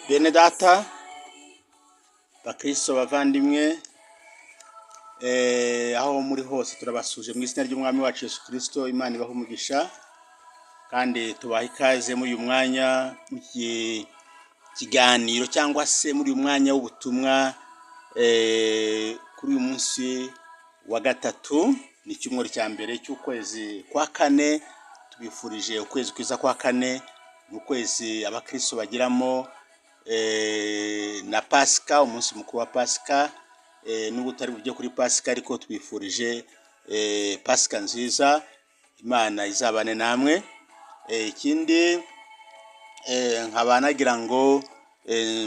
Bene data, bakristo bavandimwe, aho muri hose turabasuje mu izina ry'Umwami wacu Yesu Kristo. Imana ibahe umugisha kandi tubaha ikaze muri uyu mwanya, mu kiganiro cyangwa se muri uyu mwanya w'ubutumwa kuri uyu munsi wa gatatu, ni icyumweru cya mbere cy'ukwezi kwa kane. Tubifurije ukwezi kwiza kwa kane. Ni ukwezi abakristo bagiramo na Pasika, umunsi mukuru wa Pasika. Nubwo utari bujye kuri Pasika, ariko tubifurije Pasika nziza, Imana izabane namwe. Ikindi nkaba nagira ngo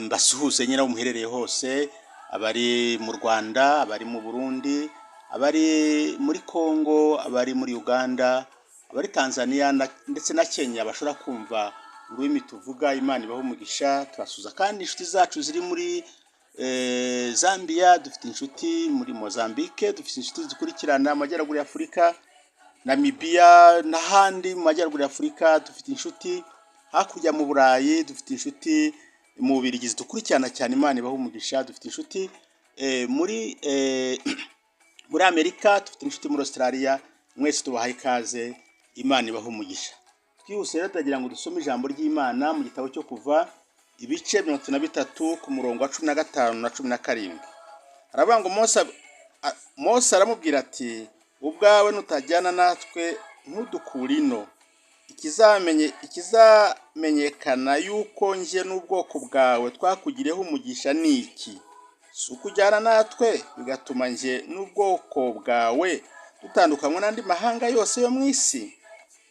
mbasuhuze nyine aho muherereye hose, abari mu Rwanda, abari mu Burundi, abari muri Congo, abari muri Uganda, abari Tanzania ndetse na Kenya bashobora kumva ururimi tuvuga. Imana ibahe umugisha. Turasuhuza kandi inshuti zacu ziri muri Zambia, dufite inshuti muri Mozambique, dufite inshuti zikurikirana amajyaruguru ya Afurika, Namibia n'ahandi mu majyaruguru ya Afurika, dufite inshuti hakurya mu Burayi, dufite inshuti mu Bubiligi zidukurikirana cyane. Imana ibahe umugisha. Dufite inshuti muri Amerika, dufite inshuti muri Australia. Mwese tubahaye ikaze, Imana ibahe umugisha. Twihuse rero, turagira ngo dusome ijambo ry'Imana mu gitabo cyo Kuva, ibice 33, ku murongo wa 15 na 17. Haravuga ngo Mose aramubwira ati: "Ubwawe nutajyana natwe, ntudukure ino, ikizamenyekana yuko njye n'ubwoko bwawe twakugiriyeho umugisha ni iki? Si uko ujyana natwe, bigatuma njye n'ubwoko bwawe dutandukanywa n'andi mahanga yose yo mu isi?"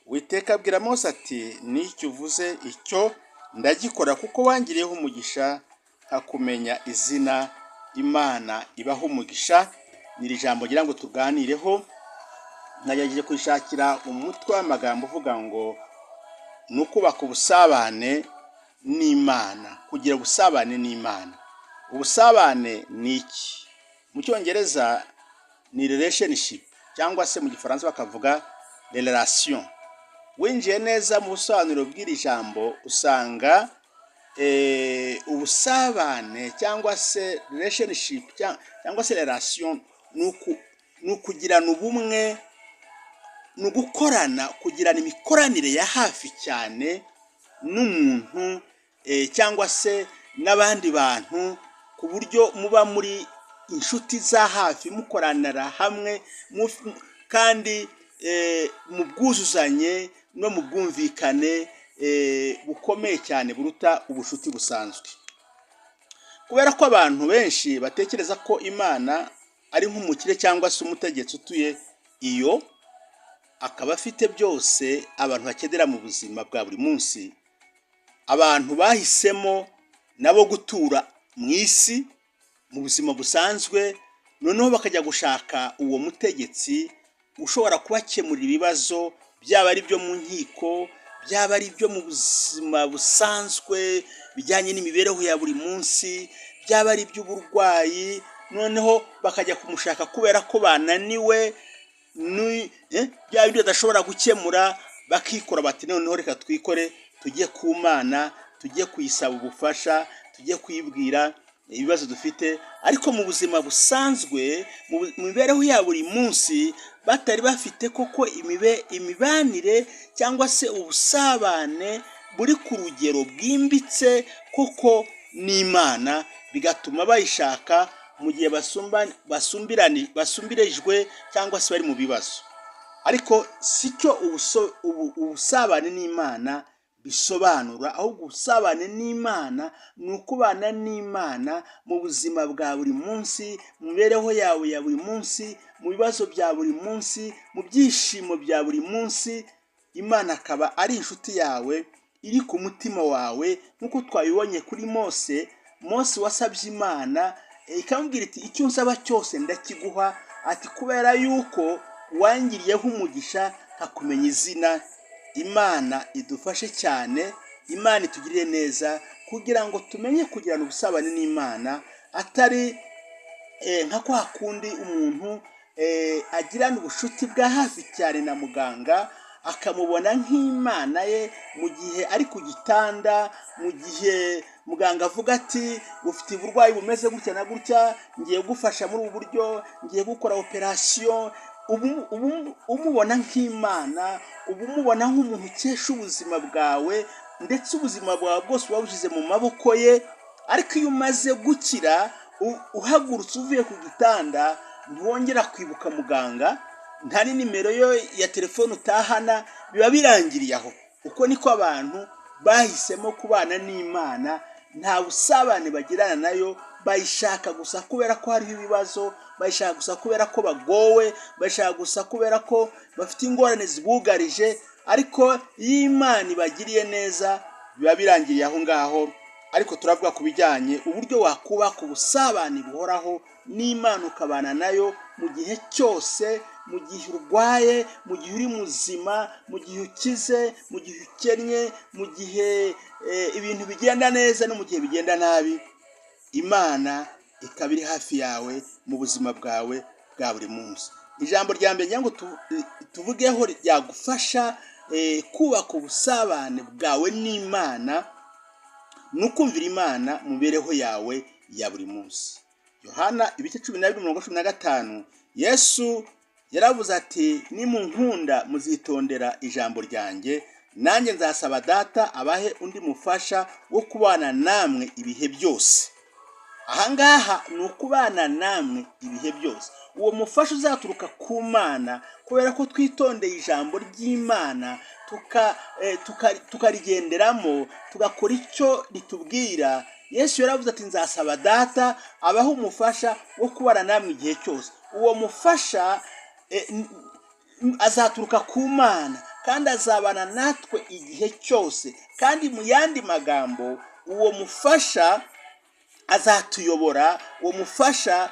Uwiteka abwira Mose ati: "N'icyo uvuze icyo ndagikora, kuko wangiriyeho umugisha nkakumenya izina." Imana ibaha umugisha. Ni iri jambo ngira ngo tuganireho. Nagerageje kurishakira umutwe w'amagambo uvuga ngo ni ukubaka ubusabane n'Imana, kugira ubusabane n'Imana. Ubusabane ni iki? Mu Cyongereza ni relationship, cyangwa se mu Gifaransa bakavuga relation. Winjiye neza mu busobanuro bw'iri jambo, usanga ubusabane cyangwa se relationship cyangwa se relation ni ukugirana ubumwe, ni ugukorana, kugirana imikoranire ya hafi cyane n'umuntu cyangwa se n'abandi bantu, ku buryo muba muri inshuti za hafi, mukoranira hamwe kandi mu bwuzuzanye no mu bwumvikane bukomeye cyane buruta ubucuti busanzwe. Kubera ko abantu benshi batekereza ko Imana ari nk'umukire cyangwa se umutegetsi utuye iyo, akaba afite byose abantu bakenera mu buzima bwa buri munsi, abantu bahisemo nabo gutura mu isi mu buzima busanzwe, noneho bakajya gushaka uwo mutegetsi ushobora kubakemurira ibibazo, byaba ari ibyo mu nkiko, byaba ari ibyo mu buzima busanzwe bijyanye n'imibereho ya buri munsi, byaba ari iby'uburwayi. Noneho bakajya kumushaka kubera ko bananiwe bya bindi badashobora gukemura, bakikora bati: "Noneho reka twikore tujye ku Mana, tujye kuyisaba ubufasha, tujye kuyibwira ibibazo dufite." Ariko mu buzima busanzwe, mu mibereho ya buri munsi, batari bafite koko imibanire cyangwa se ubusabane buri ku rugero bwimbitse koko n'Imana, bigatuma bayishaka mu gihe basumbirijwe cyangwa se bari mu bibazo. Ariko si cyo ubusabane n'Imana bisobanura. Ahubwo ubusabane n'Imana ni ukubana n'Imana mu buzima bwa buri munsi, mu mibereho yawe ya buri munsi, mu bibazo bya buri munsi, mu byishimo bya buri munsi, Imana akaba ari inshuti yawe iri ku mutima wawe, nk'uko twabibonye kuri Mose. Mose wasabye Imana, ikamubwira iti: "Icyo nsaba cyose ndakiguha," ati: "Kubera yuko wangiriyeho umugisha nkakumenya izina." Imana idufashe cyane, Imana itugirire neza, kugira ngo tumenye kugirana ubusabane n'Imana, atari nka kwa kundi umuntu agirana ubucuti bwa hafi cyane na muganga. akamubona nk'Imana ye mu gihe ari ku gitanda, mu gihe muganga avuga ati ufite uburwayi bumeze gutya na gutya, ngiye gufasha muri ubu buryo, ngiye gukora operasiyo, ubu umubona nk'Imana, uba umubona nk'umuntu ukesha ubuzima bwawe, ndetse ubuzima bwawe bwose uba bushyize mu maboko ye. Ariko iyo umaze gukira, uhagurutse uvuye ku gitanda, ntiwongera kwibuka muganga, nta nimero yo ya telefone utahana, biba birangiriye aho. Uko niko abantu bahisemo kubana n'Imana, nta busabane bagirana nayo, bayishaka gusa kubera ko hariho ibibazo, bayishaka gusa kubera ko bagowe, bayishaka gusa kubera ko bafite ingorane zibugarije. Ariko iyo Imana ibagiriye neza biba birangiriye aho ngaho. Ariko turavuga ku bijyanye uburyo wakubaka ubusabane buhoraho n'Imana, ukabana nayo mu gihe cyose, mu gihe urwaye, mu gihe uri muzima, mu gihe ukize, mu gihe ukennye, mu gihe ibintu bigenda neza no mu gihe bigenda nabi, Imana ikaba iri hafi yawe mu buzima bwawe bwa buri munsi. Ijambo rya mbere ngira ngo tuvugeho ryagufasha kubaka ubusabane bwawe n'Imana ni ukumvira Imana mu mibereho yawe ya buri munsi. Yohana ibice 12 umurongo 15, Yesu yaravuze ati nimunkunda muzitondera ijambo ryanjye, nanjye nzasaba Data abahe undi mufasha wo kubana namwe ibihe byose. Ahangaha ni ukubana namwe ibihe byose. Uwo mufasha uzaturuka ku Mana, kubera ko twitondeye ijambo ry'Imana, tukarigenderamo, tugakora icyo ritubwira. Yesu yaravuze ati nzasaba Data abahe umufasha wo kubana namwe igihe cyose. Uwo mufasha azaturuka ku Mana kandi azabana natwe igihe cyose. Kandi mu yandi magambo, uwo mufasha azatuyobora, uwo mufasha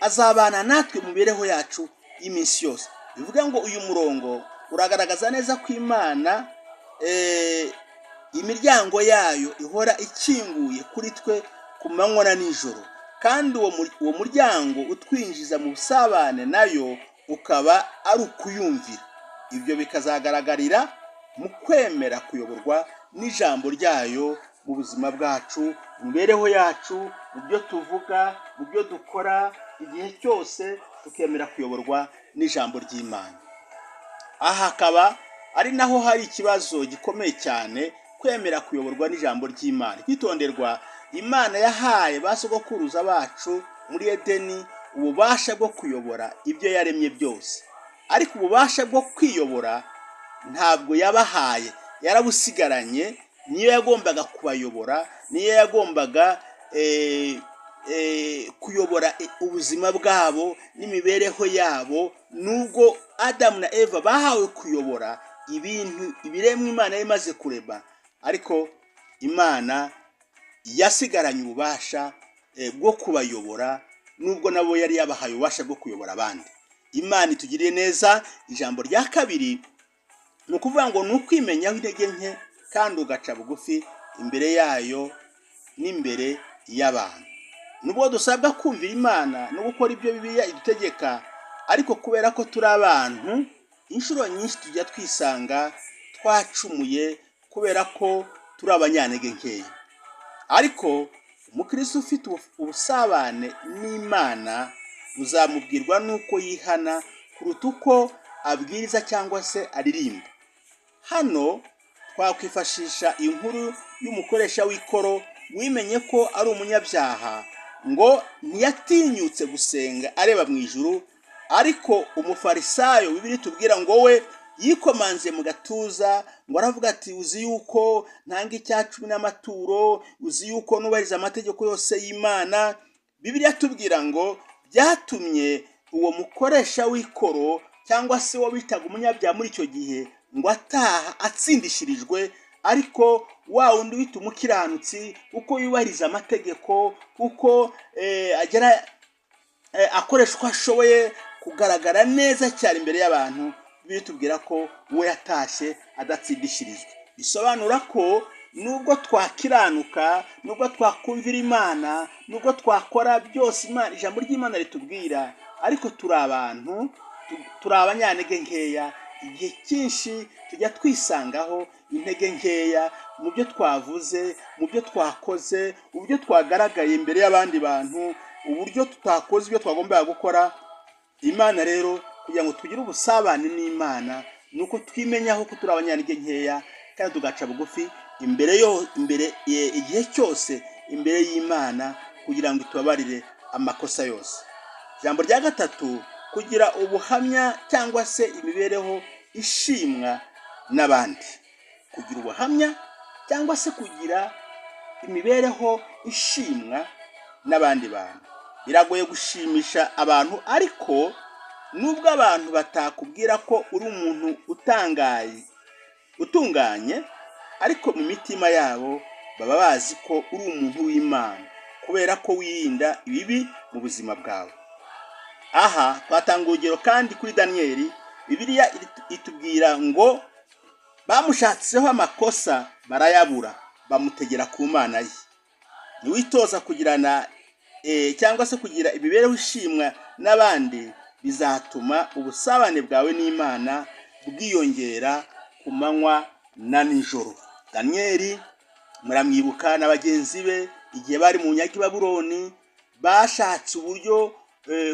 azabana natwe mu mibereho yacu y'iminsi yose. Bivuga ngo uyu murongo uragaragaza neza ko Imana imiryango yayo ihora ikinguye kuri twe ku manywa na nijoro, kandi uwo muryango utwinjiza mu busabane nayo ukaba ari ukuyumvira. Ibyo bikazagaragarira mu kwemera kuyoborwa n'ijambo ryayo mu buzima bwacu, mu mibereho yacu, mu byo tuvuga, mu byo dukora, igihe cyose tukemera kuyoborwa n'ijambo ry'Imana. Aha hakaba ari naho hari ikibazo gikomeye cyane, kwemera kuyoborwa n'ijambo ry'Imana. Kwitonderwa, Imana yahaye ba sogokuruza bacu muri Edeni ububasha bwo kuyobora ibyo yaremye byose, ariko ububasha bwo kwiyobora ntabwo yabahaye, yarabusigaranye. Niyo yagombaga kubayobora, niyo yagombaga kuyobora ubuzima bwabo n'imibereho yabo. Nubwo Adamu na Eva bahawe kuyobora ibintu ibiremwa Imana yari imaze kurema, ariko Imana yasigaranye ububasha bwo kubayobora, nubwo nabo yari yabahaye ububasha bwo kuyobora abandi. Imana itugiriye neza. Ijambo rya kabiri ni ukuvuga ngo ni ukwimenyaho intege nke kandi ugaca bugufi imbere yayo n'imbere y'abantu. Nubwo dusabwa kumvira Imana no gukora ibyo Bibiliya idutegeka, ariko kubera ko turi abantu, inshuro nyinshi tujya twisanga twacumuye kubera ko turi abanyantege nkeya. Ariko umukristo ufite ubusabane n'Imana buzamubwirwa n'uko yihana kuruta uko abwiriza cyangwa se aririmba. Hano twakwifashisha inkuru y'umukoresha w'ikoro wimenye ko ari umunyabyaha, ngo ntiyatinyutse gusenga areba mu ijuru, ariko umufarisayo Bibiliya itubwira ngo we yikomanze mu gatuza, ngo aravuga ati uzi yuko ntanga 10 n'amaturo, uzi yuko nubahiriza amategeko yose y'Imana. Bibiliya itubwira ngo byatumye uwo mukoresha w'ikoro cyangwa se uwo bitaga umunyabyaha muri icyo gihe ngo ataha atsindishirijwe, ariko wa wundi wita umukiranutsi kuko yubahiriza amategeko, kuko agera akoresha uko ashoboye kugaragara neza cyane imbere y'abantu, bitubwira ko we yatashye adatsindishirijwe. Bisobanura ko nubwo twakiranuka, nubwo twakumvira Imana, nubwo twakora byose Imana, ijambo ry'Imana ritubwira, ariko turi abantu, turi abanyantege nkeya. Igihe cyinshi tujya twisangaho intege nkeya mu byo twavuze, mu byo twakoze, uburyo twagaragaye imbere y'abandi bantu, uburyo tutakoze ibyo twagombaga gukora. Imana rero, kugira ngo tugire ubusabane n'Imana, ni uko twimenyaho ko turi abanyantege nkeya kandi tugaca bugufi imbere yo imbere igihe cyose imbere y'Imana, kugira ngo itubabarire amakosa yose. Ijambo rya gatatu, kugira ubuhamya cyangwa se imibereho ishimwa n'abandi. Kugira ubuhamya cyangwa se kugira imibereho ishimwa n'abandi bantu. Biragoye gushimisha abantu, ariko nubwo abantu batakubwira ko uri umuntu utangaye, utunganye, ariko mu mitima yabo baba bazi ko uri umuntu w'Imana kubera ko wirinda ibibi mu buzima bwawe. Aha twatanga urugero kandi kuri Daniyeli. Bibiliya itubwira ngo bamushatseho amakosa barayabura, bamutegera ku Mana ye. Niwitoza kugirana cyangwa se kugira imibereho ishimwa n'abandi, bizatuma ubusabane bwawe n'Imana bwiyongera ku manywa na nijoro. Daniyeli muramwibuka na bagenzi be, igihe bari mu nyagi i Babuloni, bashatse uburyo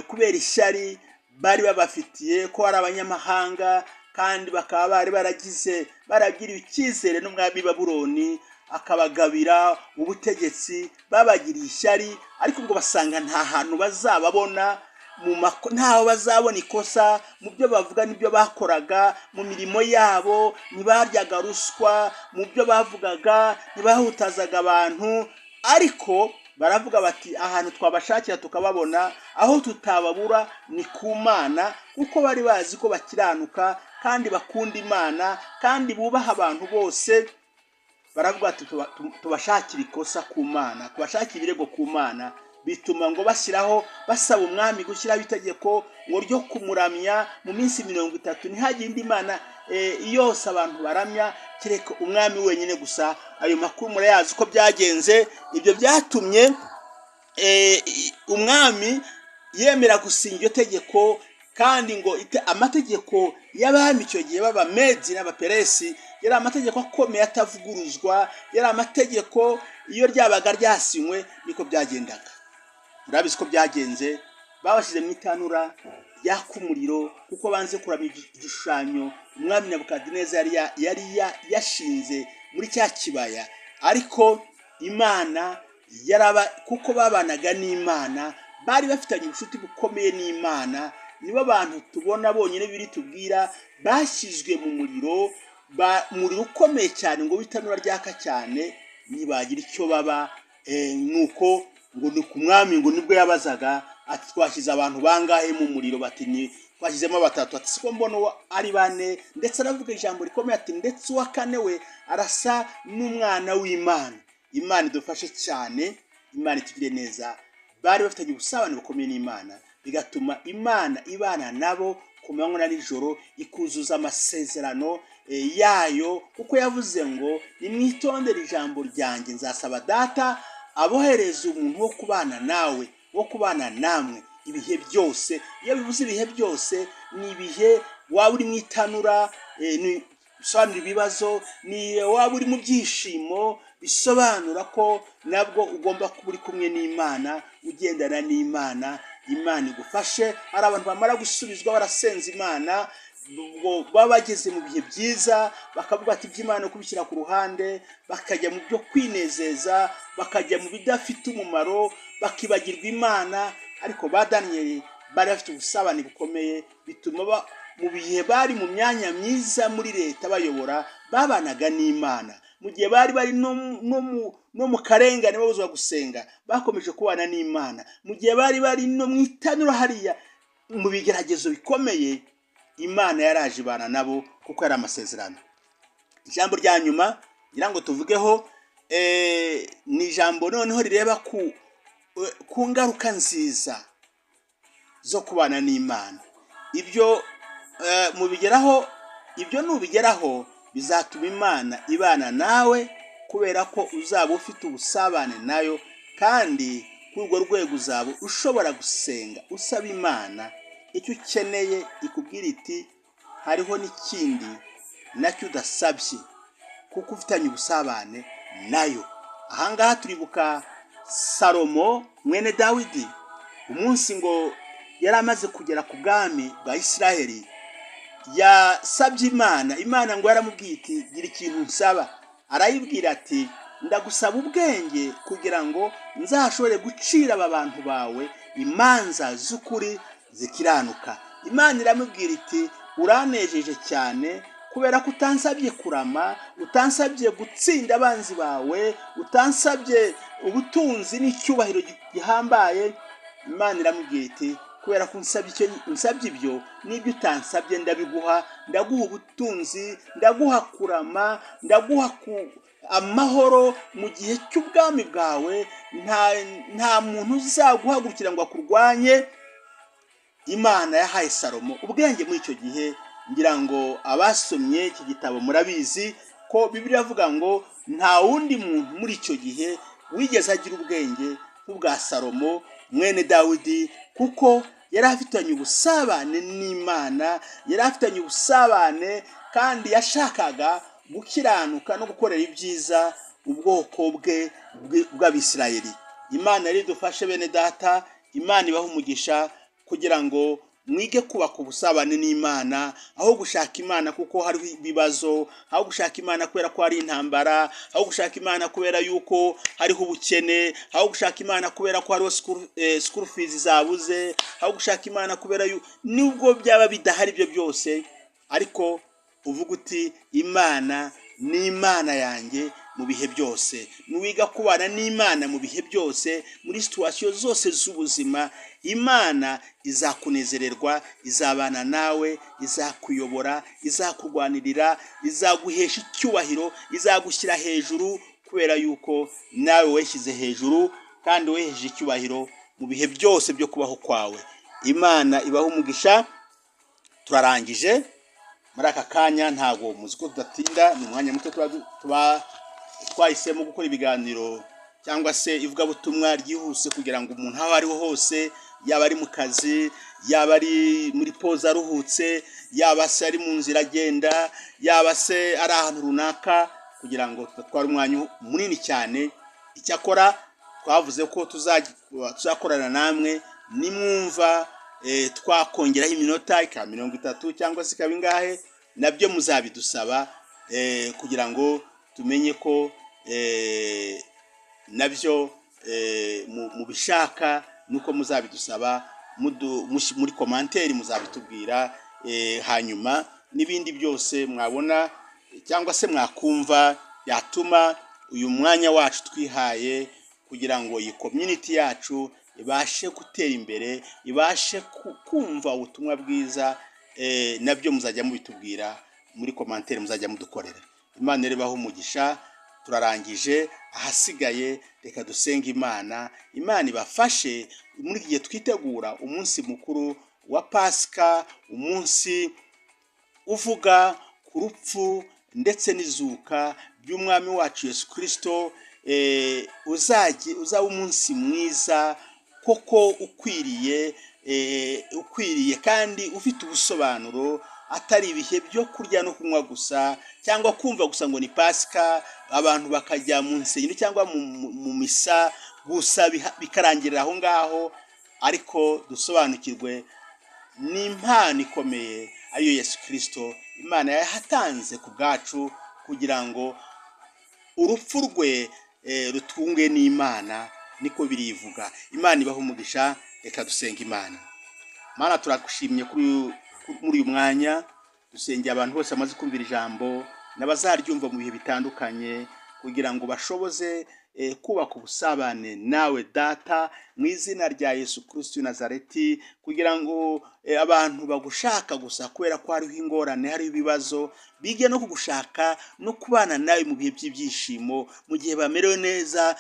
kubera ishyari bari babafitiye ko ari abanyamahanga, kandi bakaba bari baragize baragiriwe icyizere n'umwami Babuloni akabagabira ubutegetsi. Babagiriye ishyari, ariko ngo basanga nta hantu bazababona, ntaho bazabona ikosa mu byo bavuga n'ibyo bakoraga mu mirimo yabo. Ntibaryaga ruswa mu byo bavugaga, ntibahutazaga abantu, ariko baravuga bati: "Ahantu twabashakira tukababona, aho tutababura, ni ku Mana," kuko bari bazi ko bakiranuka kandi bakunda Imana kandi bubaha abantu bose. Baravuga ati: "Tubashakire ikosa ku Mana, tubashakire ibirego ku Mana." Bituma ngo bashyiraho, basaba umwami gushyiraho itegeko ngo ryo kumuramya mu minsi 30, ntihagire indi mana yose abantu baramya kereka umwami wenyine gusa. Ayo makuru murayazi uko byagenze. Ibyo byatumye umwami yemera gusinya iryo tegeko, kandi ngo amategeko y'abami icyo gihe b'Abamedi n'Abaperesi yari amategeko akomeye atavuguruzwa, yari amategeko iyo ryabaga ryasinywe niko byagendaga. Murabizi ko byagenze, babashyize mu itanura ryaka umuriro kuko banze kuramya igishushanyo umwami Nebukadineza yari yashinze muri cya kibaya. Ariko Imana yaraba, kuko babanaga n'Imana, bari bafitanye ubucuti bukomeye n'Imana. Nibo bantu tubona bonyine biri tubwira bashyizwe mu muriro, umuriro ukomeye cyane ngo w'itanura ryaka cyane, ntibagira icyo baba. Nuko ngo ni ku mwami ngo nibwo yabazaga ati: "Twashyize abantu bangahe mu muriro?" Bati: "Ni twashyizemo batatu." Ati: "Siko mbona uwo ari bane?" Ndetse aravuga ijambo rikomeye ati: "Ndetse uwa kane we arasa n'umwana w'Imana." Imana idufashe cyane, Imana itugire neza. Bari bafitanye ubusabane bukomeye n'Imana, bigatuma Imana ibana nabo ku manywa na nijoro, ikuzuza amasezerano yayo, kuko yavuze ngo: "Nimwitondere ijambo ryanjye, nzasaba Data abohereza umuntu wo kubana nawe, wo kubana namwe ibihe byose." Iyo bivuze ibihe byose, ni ibihe waba uri mu itanura, bisobanura ibibazo, ni waba uri mu byishimo, bisobanura ko nabwo ugomba kuba uri kumwe n'Imana, ugendana n'Imana. Imana igufashe. Hari abantu bamara gusubizwa barasenza Imana, ubwo baba bageze mu bihe byiza, bakavuga ati iby'Imana kubishyira ku ruhande, bakajya mu byo kwinezeza, bakajya mu bidafite umumaro, bakibagirwa Imana. Ariko ba Daniyeli bari bafite ubusabane bukomeye, bituma mu bihe bari mu myanya myiza muri leta bayobora, babanaga n'Imana. Mu gihe bari bari no mu karengane babuzwa gusenga, bakomeje kubana n'Imana. Mu gihe bari bari no mu itanura hariya mu bigeragezo bikomeye, Imana yaraje ibana nabo kuko yari amasezerano. Ijambo rya nyuma ngira ngo tuvugeho ni ijambo noneho rireba ku ngaruka nziza zo kubana n'Imana. Ibyo mubigeraho, ibyo nubigeraho bizatuma Imana ibana nawe, kubera ko uzaba ufite ubusabane nayo, kandi kuri urwo rwego uzaba ushobora gusenga usaba Imana icyo ukeneye, ikubwira iti: Hariho n'ikindi nacyo udasabye kuko ufitanye ubusabane nayo. Ahangaha turibuka Salomo mwene Dawidi, umunsi ngo yari amaze kugera ku bwami bwa Isiraheli, yasabye Imana. Imana ngo yaramubwiye iti: "Gira ikintu nsaba." Arayibwira ati: "Ndagusaba ubwenge kugira ngo nzashobore gucira aba bantu bawe imanza z'ukuri zikiranuka." Imana iramubwira iti: "Uranejeje cyane kubera ko utansabye kurama, utansabye gutsinda abanzi bawe, utansabye ubutunzi n'icyubahiro gihambaye." Imana iramubwira iti: "Kubera ko unsabye icyo unsabye, ibyo n'ibyo utansabye ndabiguha. Ndaguha ubutunzi, ndaguha kurama, ndaguha amahoro mu gihe cy'ubwami bwawe. Nta muntu uzaguhagurukira ngo akurwanye." Imana yahaye Salomo ubwenge muri icyo gihe. Ngira ngo abasomye iki gitabo murabizi ko Bibiliya avuga ngo nta wundi muntu muri icyo gihe wigeze agira ubwenge nk'ubwa Salomo mwene Dawidi, kuko yari afitanye ubusabane n'Imana, yari afitanye ubusabane kandi yashakaga gukiranuka no gukorera ibyiza ubwoko bwe bw'Abisirayeli. Imana rero idufashe, bene Data. Imana ibahe umugisha kugira ngo mwige kubaka ubusabane n'Imana, aho gushaka Imana kuko hariho ibibazo, aho gushaka Imana kubera ko hari intambara, aho gushaka Imana kubera yuko hariho ubukene, aho gushaka Imana kubera ko hariho school fees zabuze, aho gushaka Imana kubera nubwo byaba bidahari ibyo byose, ariko uvuga uti: "Imana ni Imana yanjye mu bihe byose." Niwiga kubana n'Imana mu bihe byose, muri situation zose z'ubuzima, Imana izakunezererwa, izabana nawe, izakuyobora, izakurwanirira, izaguhesha icyubahiro, izagushyira hejuru kubera yuko nawe weshyize hejuru kandi wehesheje icyubahiro mu bihe byose byo kubaho kwawe. Imana ibahe umugisha. Turarangije muri aka kanya. Ntabwo muzi ko tudatinda, ni umwanya muto tuba twahisemo gukora ibiganiro cyangwa se ivugabutumwa ryihuse, kugira ngo umuntu aho ariho hose, yaba ari mu kazi, yaba ari muri pause aruhutse, yaba se ari mu nzira agenda, yaba se ari ahantu runaka, kugira ngo tudatwara umwanya munini cyane. Icyakora twavuze ko tuzakorana namwe, nimwumva twakongeraho iminota ikaba 30 cyangwa se ikaba ingahe, nabyo muzabidusaba kugira ngo tumenye ko nabyo mubishaka. Nuko muzabidusaba muri commentaire, muzabitubwira. Hanyuma n'ibindi byose mwabona cyangwa se mwakumva yatuma uyu mwanya wacu twihaye kugira ngo iyi community yacu ibashe gutera imbere, ibashe kumva ubutumwa bwiza, nabyo muzajya mubitubwira muri commentaire muzajya mudukorera. Imana rero ibahe umugisha. Turarangije, ahasigaye reka dusenge Imana. Imana ibafashe muri iki gihe twitegura umunsi mukuru wa Pasika, umunsi uvuga ku rupfu ndetse n'izuka by'Umwami wacu Yesu Kirisito. Uzaba umunsi mwiza koko, ukwiriye kandi ufite ubusobanuro, atari ibihe byo kurya no kunywa gusa cyangwa kumva gusa ngo ni Pasika, abantu bakajya mu nsengero cyangwa mu misa gusa bikarangirira aho ngaho, ariko dusobanukirwe n'impano ikomeye ariyo Yesu Kirisito Imana yahatanze ku bwacu, kugira ngo urupfu rwe rutunge n'Imana. Niko birivuga. Imana ibaha umugisha. Reka dusenga Imana. Mana, turagushimye muri uyu mwanya. Dusengeye abantu bose bamaze kumvira ijambo n'abazaryumva mu bihe bitandukanye, kugira ngo bashoboze kubaka ubusabane nawe Data, mu izina rya Yesu Kristo Nazareti, kugira ngo abantu bagushaka gusa kubera ko hariho ingorane, hariho ibibazo, bige no kugushaka no kubana nawe mu bihe by'ibyishimo, mu gihe bamerewe neza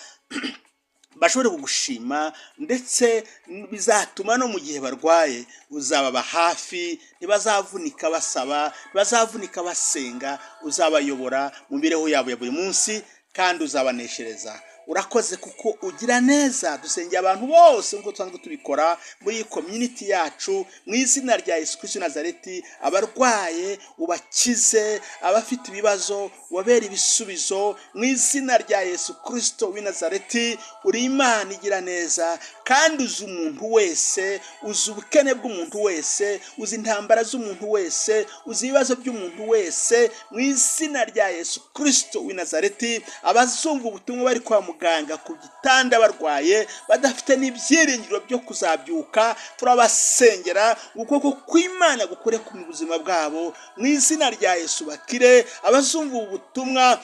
bashobore kugushima. Ndetse bizatuma no mu gihe barwaye uzababa hafi, ntibazavunika basaba, ntibazavunika basenga, uzabayobora mu mibereho yabo ya buri munsi kandi uzabaneshereza. Urakoze kuko ugira neza. Dusengeye abantu bose nk'uko dusanzwe tubikora muri iyi community yacu, mu izina rya Yesu Kristo Nazareti. Abarwaye ubakize, abafite ibibazo ubabere ibisubizo, mu izina rya Yesu Kristo w'i Nazareti. Uri Imana igira neza, kandi uzi umuntu wese, uzi ubukene bw'umuntu wese, uzi intambara z'umuntu wese, uzi ibibazo by'umuntu wese, mu izina rya Yesu Kristo w'i Nazareti. Abazumva ubutumwa bari kwa muganga ku gitanda barwaye, badafite n'ibyiringiro byo kuzabyuka, turabasengera ukuboko kw'Imana gukore ku buzima bwabo, mu izina rya Yesu bakire. Abazumva ubu butumwa,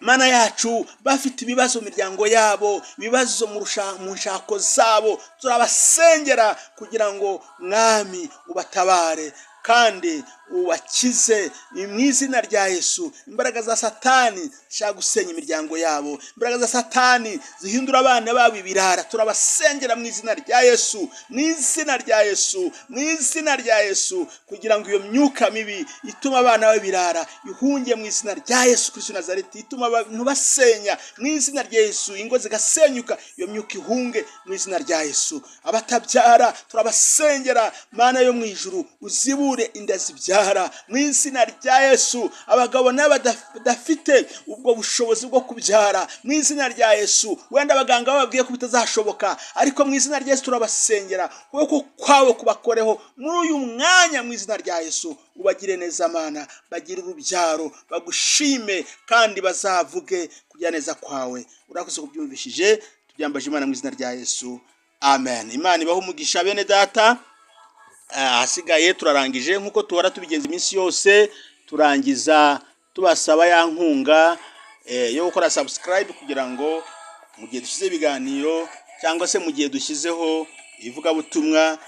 Mana yacu, bafite ibibazo mu miryango yabo, ibibazo mu nshako zabo, turabasengera kugira ngo Mwami ubatabare kandi ubakize, mu izina rya Yesu. Imbaraga za Satani zishaka gusenya imiryango yabo, imbaraga za Satani zihindura abana babo ibirara, turabasengera mu izina rya Yesu, mu izina rya Yesu, mu izina rya Yesu, kugira ngo iyo myuka mibi ituma abana babo ibirara ihunge mu izina rya Yesu Kristo Nazareti, ituma abantu basenya mu izina rya Yesu, ingo zigasenyuka, iyo myuka ihunge mu izina rya Yesu. Abatabyara turabasengera, Mana yo mu ijuru, uzibure inda zibyara mu izina rya Yesu. Abagabo n'abadafite ubwo bushobozi bwo kubyara, mu izina rya Yesu, wenda abaganga bababwiye ko bitazashoboka, ariko mu izina rya Yesu turabasengera, ukuboko kwawe kubakoreho muri uyu mwanya, mu izina rya Yesu. Ubagire neza Mana, bagire urubyaro, bagushime kandi bazavuge kugira neza kwawe. Urakoze kubyumvishije, tubyambaje Imana mu izina rya Yesu, amen. Imana ibahe umugisha bene data. Ahasigaye turarangije nk'uko tuhora tubigenza iminsi yose, turangiza tubasaba ya nkunga yo gukora subscribe, kugira ngo mu gihe dushyize ibiganiro cyangwa se mu gihe dushyizeho ivugabutumwa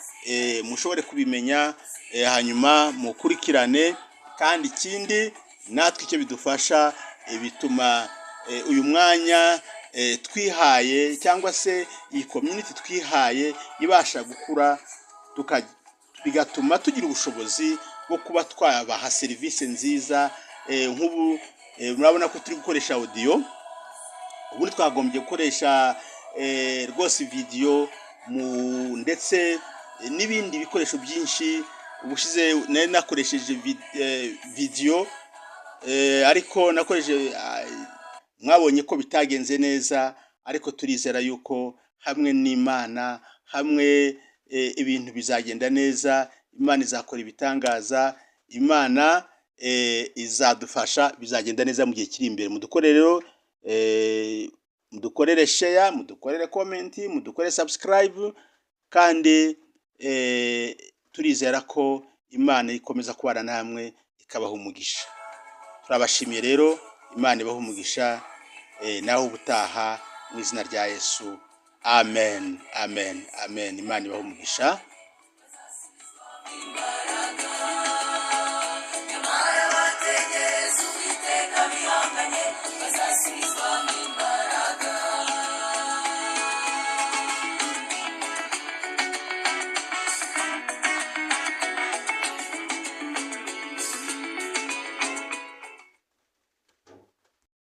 mushobore kubimenya, hanyuma mukurikirane. Kandi ikindi natwe icyo bidufasha, bituma uyu mwanya twihaye cyangwa se iyi community twihaye ibasha gukura, bigatuma tugira ubushobozi bwo kuba twabaha serivisi nziza. Nk'ubu murabona ko turi gukoresha audio, ubundi twagombye gukoresha rwose video mu ndetse n'ibindi bikoresho byinshi. Ubushize nari nakoresheje video, ariko nakoresheje, mwabonye ko bitagenze neza, ariko turizera yuko hamwe n'Imana, hamwe ibintu bizagenda neza. Imana izakora ibitangaza, Imana izadufasha, bizagenda neza mu gihe kiri imbere. Mudukorere rero, mudukorere share, mudukorere comment, mudukorere subscribe, kandi turizera ko Imana ikomeza kubana namwe ikabaha umugisha. Turabashimiye rero, Imana ibaha umugisha, naho ubutaha, mu izina rya Yesu, amen, amen, amen. Imana ibaha umugisha. Imbaraga.